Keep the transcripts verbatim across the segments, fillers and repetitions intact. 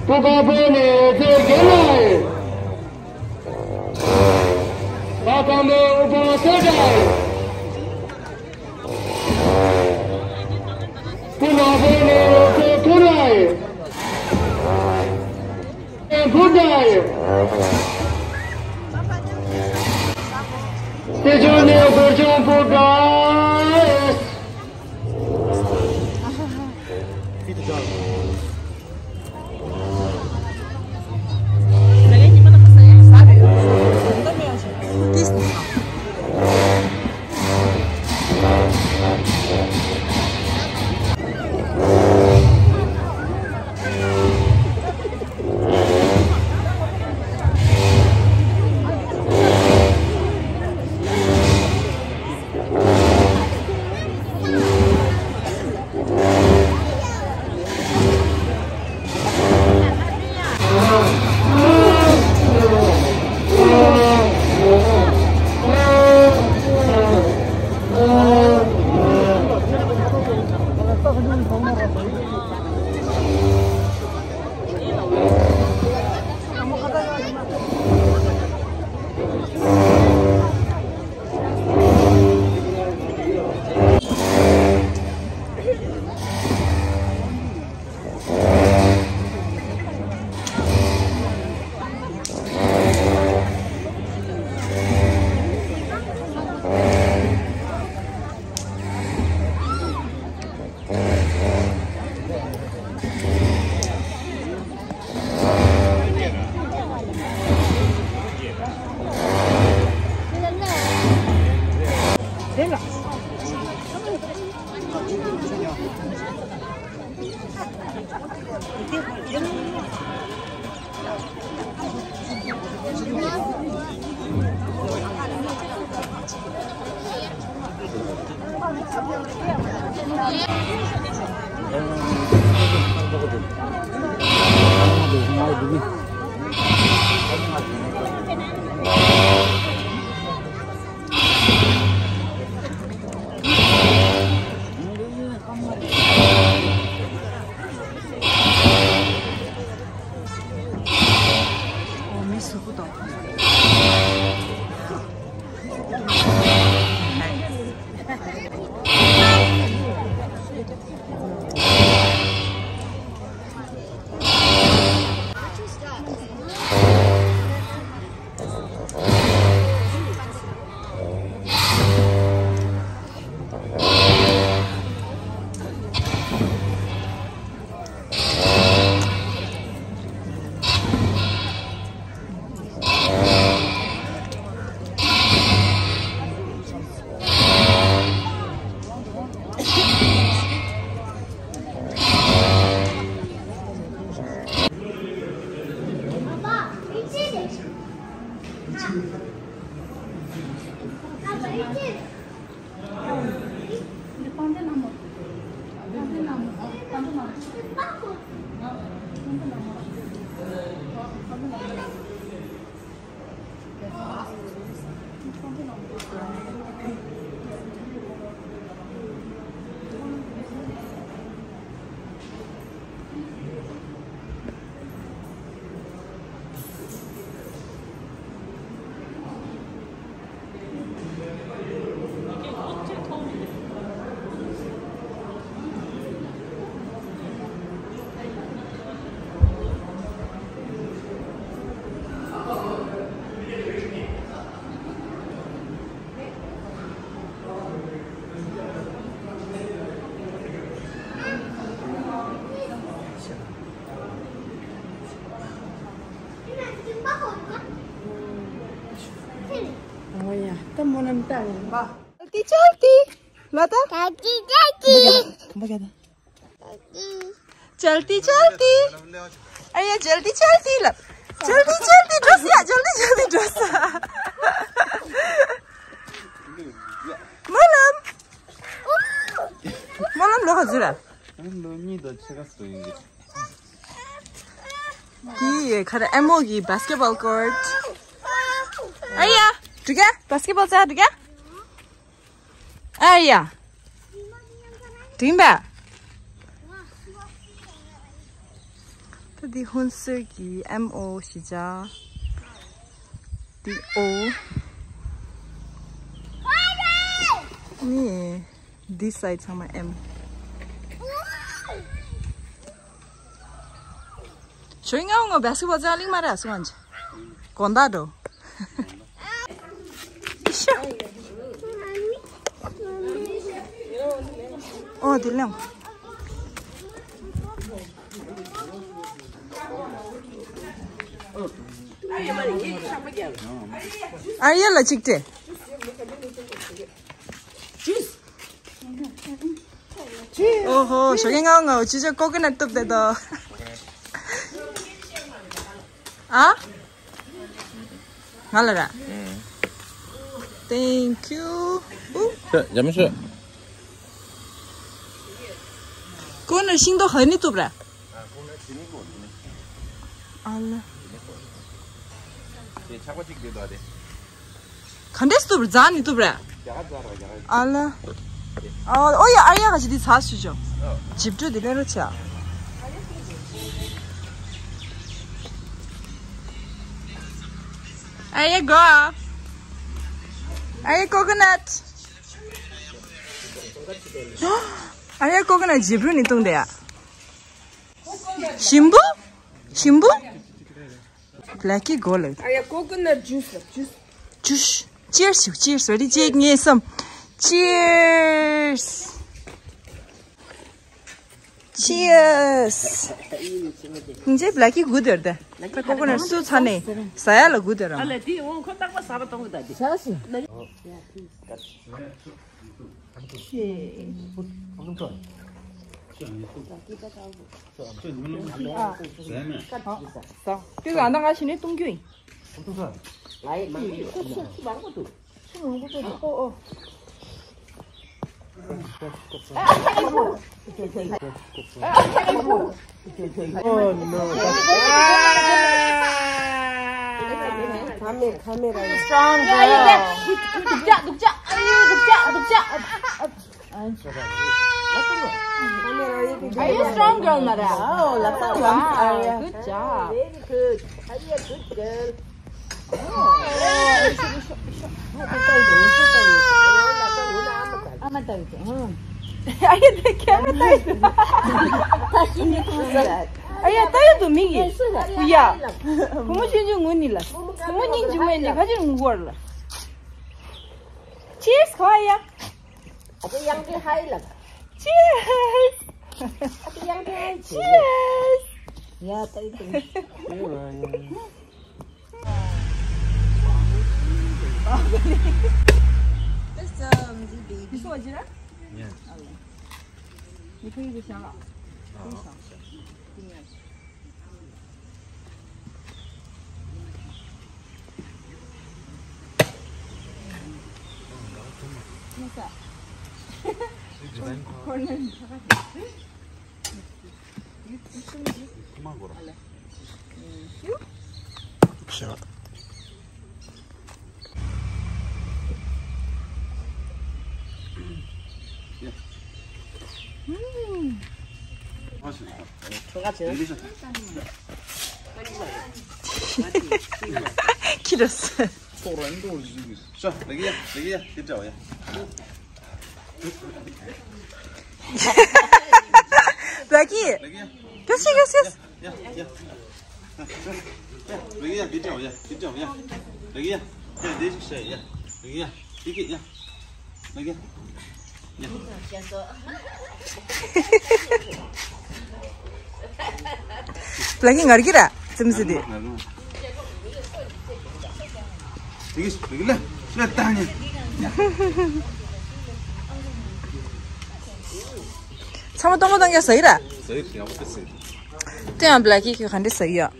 སྤུ་ཁ་པོ་ནས་རྩེ་རྒན་ལགས། ད་ཁམས་པའི་དབུ་འཕང་གསལ་བསྒྲགས། སྤུ་ན་པོ་ནས་རྩེ་ཁུ་ལགས། ཕུ་ཏའི། སེ་ཆོ་ནས་སྒོར་ཆུང་ཕུ་ཏའི། ཨོ་ཡ། ད་སྨོན་ལམ་བཏབ་ཡིན་པ། ཅལ་ཏི་ཅལ་ཏི། ལ་ད། ད་ཅི་ད་ཅི། ཁམ་པ་རྒྱག་ད། ད་ཅི། ཇལ་ཏི་ཇལ་ཏི། ཨ་ཡ་ཇལ་ཏི་ཇལ་ཏི་ལབ། ཇལ་ཏི་ཇལ་ཏི་འགྲོ་ས་ཡ། ཇལ་ཏི་ཇལ་ཏི་འགྲོ་ས། སྨོན་ལམ། སྨོན་ལམ་ལོ་ག་ཚོད་ར། ལོ་གཉིས་དང་ཕྱེད་ཀ་ཙམ་ཡིན་གྱི། དེ་ག་རེ་ཨེམ་ཨོ་གི་basketball court། ཨ་ཡ། འགྲིག་ག basketball རྩེ་འགྲིག་ག་ཨ་ཡ། འགྲིག་པས། ད་འདི་ཧུན་སུར་གྱི་ཨེམ་ཨོ་ཞེས་བྱ། འདི་ཨོ། ནི། འདི་སའི་ཚང་མ་ཨེམ། ཞོ་ངའོ་ངོ་basketball རྩེ་གླིང་མ་ར་སུ་ཝན་ཅི། དགོང་དག་འགྲོ། ཨོ་དེ་ལེང་། ཨ་ཡ་ལ་གཅིག་སྤྲད། ཨོ་ཧོ། ཞོགས་ཀས་ངའོ་ངའོ་ཅི་ཅོ་ཀོ་ཀོ་ནཊ་གཏུབ་བསྡད་དོ། ཨ། ང་ལ་ར། Thank you། ཨུ། ཤ་ཡ་མི་ཤ། ཀོ་ཀོ་ནཊ་ཤིང་ཏོག་ག་ནས་གཏུབ་ར། ཨ་ལ། ག་འདྲས་གཏུབ་ར། རྫ་ནས་གཏུབ་ར། ཨ་ལ། ཨ་ཨོ་ཡ། ཨ་ཡ་ག་ཅི་འདི་ཚ་ཞུ་ཅོ། ཇིབ་ཀྲུ་འདི་ལེན་རོ་ཆ། ཨ་ཡ་གོ། ཨ་ཡ་ཀོ་ཀོ་ནཊ། ཨ་ཡ་ཀོ་ཀོ་ནཊ་ཇིབ་ཀྲུ་ནས་བཏུང་དེ་ཡ། ཞིམ་པོ། ཞིམ་པོ། Blackie གོ་ལེ། ཨ་ཡ་ཀོ་ཀོ་ནཊ་ཇུས་ལ་ཇུས། ཇུས། Cheers ཞུ། Cheers། Ready གཅིག་གཉིས་གསུམ། Cheers། Cheers། ཁྱེད་Blackie གོ་དེར་དེ། ད་ཀོ་ཀོ་ནཊ་སུ་ཚ་ནས་ཟ་ཡ་ལ་གོ་དེར་རམ། ཨ་ལ་དེ་འོང་ཁོ་རྟག་པ་ཟ་བ་གཏོང་གི་ད་དེ། ཟ་སི། དེ་ལ་ན་ང་ཞི་ནས་གཏོང་རྒྱུ་ཡིན། ཨོ་ཨོ། Oh no. Come here, come here. Strong girl. སྡུག་ཅག་སྡུག་ཅག་སྡུག་ཅག་སྡུག་ཅག Are you strong girl, Mara? Oh, that's a wow. Good job. Very good. Are you a good girl? Oh. Are you the camera? Are you tired to me? Yeah. Cheers, Kaya. ཨ་ཏི་ཡང་ཏི་ཧའི་ལབ། Cheers! ཨ་ཏི་ཡང་ཏི་ཧའི། Cheers! ཡ་ཏི་ཏི། This um, the baby. This one, Jira? Yeah. Okay. You can use the shower. Oh. ཁྱི་རེད། ཤ། ལག་ཡ། ལག་ཡ། དེ་འདྲ་བ་ཡ། ལག་གི། ལག་ཡ། ག་སི་ག་སི། ཡ་ཡ། ལག་ཡ། དེ་འདྲ་བ་ཡ། དེ་འདྲ་བ་ཡ། ལག་ཡ། ཡ་དེ་ཤ་ཡ། ལག་ཡ། དེ་གི་ཡ། ལག་ཡ། ཡ། ལག་གི་ངར་གི་ར། ཙམ་ཟི་དེ། ང་རང་། དེ་གི་དེ་གི་ལ་ལ་ཏང་ཡ། ཡ། ཚང་མ་སྟོང་པ་སྟོང་རྐྱང་ཟ་གི་ར། ཟ་གི་རེད། ཡག་པོ་ཟ་གི་རེད། དེ་ཡང་བླ་ཁྱི་ཁྱོད་ག་འདྲ་ཟ་གི་ཡོད།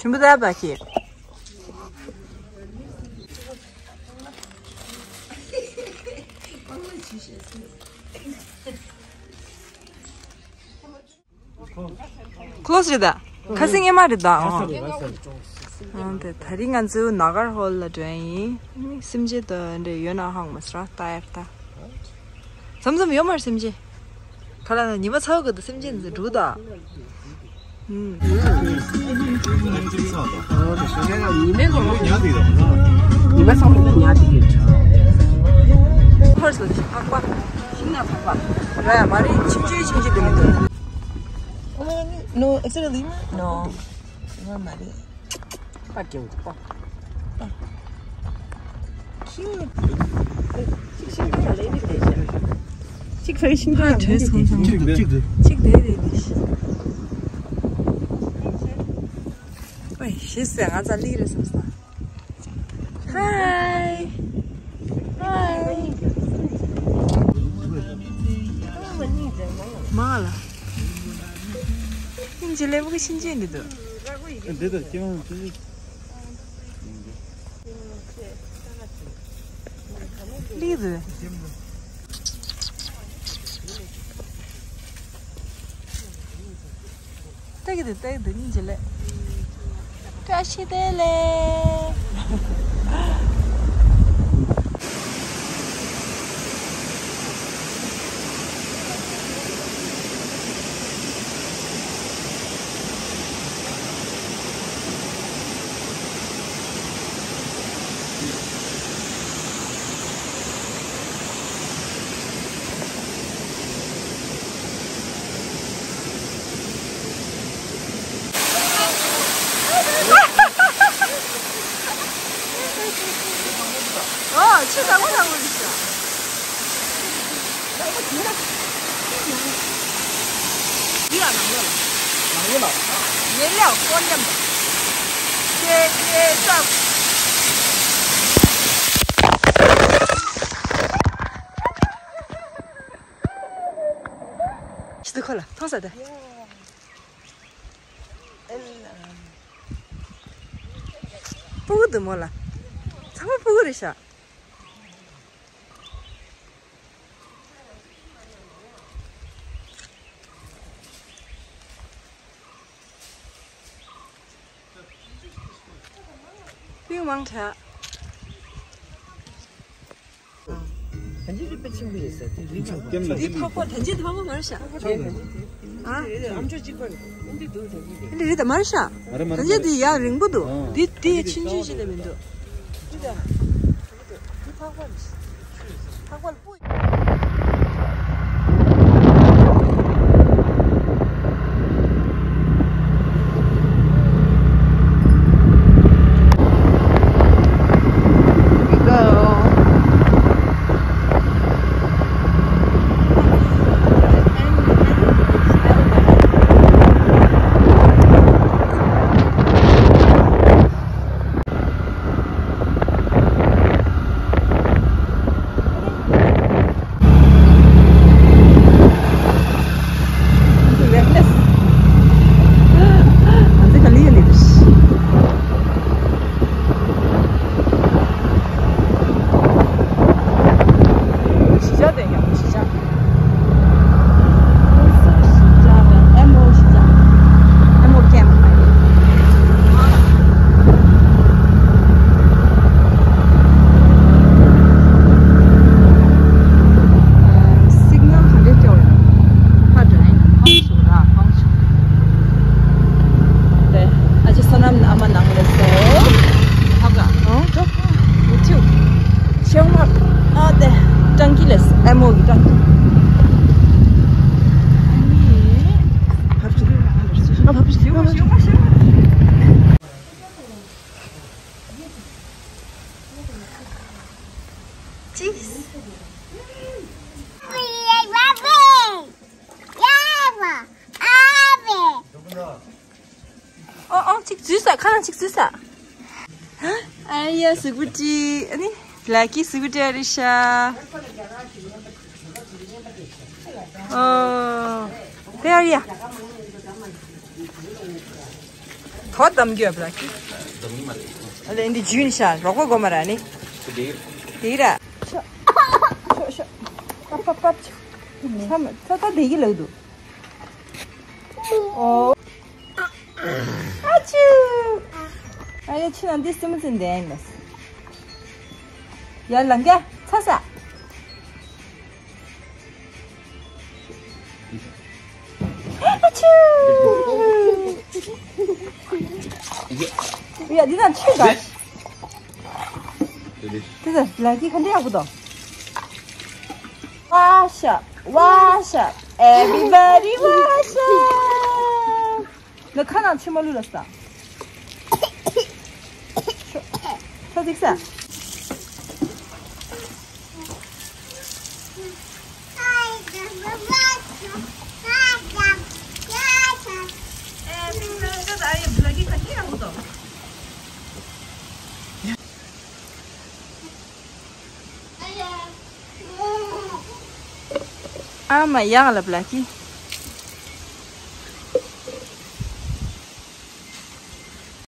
ཞིམ་པོ་ད་བླ་ཁྱི། ཁོ་ལོ་སི་རེད་ད། ཁ་སང་ཉི་མ་རེད་ད། ཨོ། ཨོ་དེ་ད་རིང་ང་ཚོ་ནཱ་གར་ཧོལ་ལ་འགྲོ་ཡ་ཡིན། སེམས་ཅན་དང་འདྲ་ཡོད་ན་ཧང་མ་སི་ར་ལྟ་ཡ་ལྟ། མཚམས་མཚམས་ཡོད་མ་རེད་སེམས་ཅན། ཁ་ལ་ན་ཉི་མ་ཚ་བ་གི་ད་སེམས་ཅན་འདི་འགྲོ་ད། ཨུམ། ཉི་མ་ཚ་བ་ཉ་དེ་གི། ཧོར་སོ་ཕག་པ། ཤིང་ནགས་ཕག་པ། ར་ཡ་མ་རེད། ཆུང་ཆུང་ཆུང་ཆུང་དེ་མི་འདུག No, is it a lemur? No. ལིང་བ་མ་རེད། པ་སྐྱེ་བོ་པ། ཤིང་། ཤིང་ཤིང་ལ་ལས་འདི་ལས་ཤིང་། ཤིང་ཤིང་ལ་ལས་འདི་ལས་ཤིང་། གཅིག་གཅིག་གཅིག་དེ་རེད་འདི་ཤིང་། ཨོའི་ཤི་སེ་ང་ཚ་ལི་རེད་བསམ་ས། Hi. Hi. མ་ལ། སྙིང་རྗེ་ལེ་མོ་གི་ཤིང་ཆེན་འདི་འདུག་འདི་ལྟར་སྐྱེ་བོ་ཅི་ཞིག་ལི་རུ། ཏག་ཏག་ཏག་ཏག་སྙིང་རྗེ་ལེ། བཀྲ་ཤིས་བདེ་ལེགས། ཨོ། ཆུ་དྭངས་མོ་དྭངས་མོ་རེད་ཤག་འདི་ལ་ནང་ལོགས་ལ། ནང་ལོགས་ལ། ཉེ་ལེའོ་ཀོ་ཉམས། ཤེ་ཤེ་ཤ། ཆི་དུ་ཁོ་ལ་མཐོང་ས་དེ། སྤུ་གུ་འདུག་མོ་ལ། ཚང་མ་སྤུ་གུ་རེད་ཤག་སྤུན་མང་དྲགས། ད་འཇིག་རྟེན་པའི་ཆེན་པོ་ཡིན་ཟེར་དེ་རིགས་ཀྱང་འདི་ཕག་པ་ད་འཇིག་རྟེན་ཕག་པ་མ་རེད་ཤག་ཨ། ཨམ་ཅོག་གཅིག་པ་རེད། འདི་འདུག་ད་འཇིག་རྟེན། འདི་རེད་ད་མ་རེད་ཤག་ད་འཇིག་རྟེན་འདི་ཡར་རིང་པོ་འདུག་འདི་འདི་ཆུང་ཆུང་ཞིག་ལས་མི་འདུག་འདི་ད། འདི་ཕག་པ་རེད། ཕག་པ་ལ་སྤུ། ཨོ་ཨོ། གཅིག་འཛུལ་ས་ཁ། ཨ་ཅིག་སུས་ས། ཨ་ཡ་སུ་གུ་ཏི། ཨ་ནི་ལ་ཀི་སུ་གུ་ཏི་ཨ་རི་ཤ། ཨོ། ཧེ་ཨ་རི་ཡ། ཐོ་དམ་རྒྱབ་ལ་ཀི། ཨ་ལེ་འདི་ཇུན་ཤ་རོགས་པ་གོ་མ་ར་ནི། དེ་ར། ཤོ་ཤོ་ཤོ། པ་པ་པ། ཤ་མ་ཐོ་ཐོ་དེ་གི་ལག་འདུག་ཨོ། ཨ་ཅུ། ཨ་ཡ་ཆུ་ནང་འདི་སེམས་ཅན་ལྡན་ཡིན་ལ། ཡར་ལངས་ཀྱ་ཚ་ས། ཨ་ཅུ། ཡ་འདི་ན་ཆུ་ག་དེ་ལ་ལ་ཀི་ག་འདྲ་ཡག་པོ་དང་། ཝ་ཤ། ཝ་ཤ། Everybody ཝ་ཤ། ང་ཁ་ནང་ཆུ་མ་ལུས་ལ་ས། ཁ་ཚིག་ས། ཨ་མ་ཡག་ལབ་ལ་ཀི།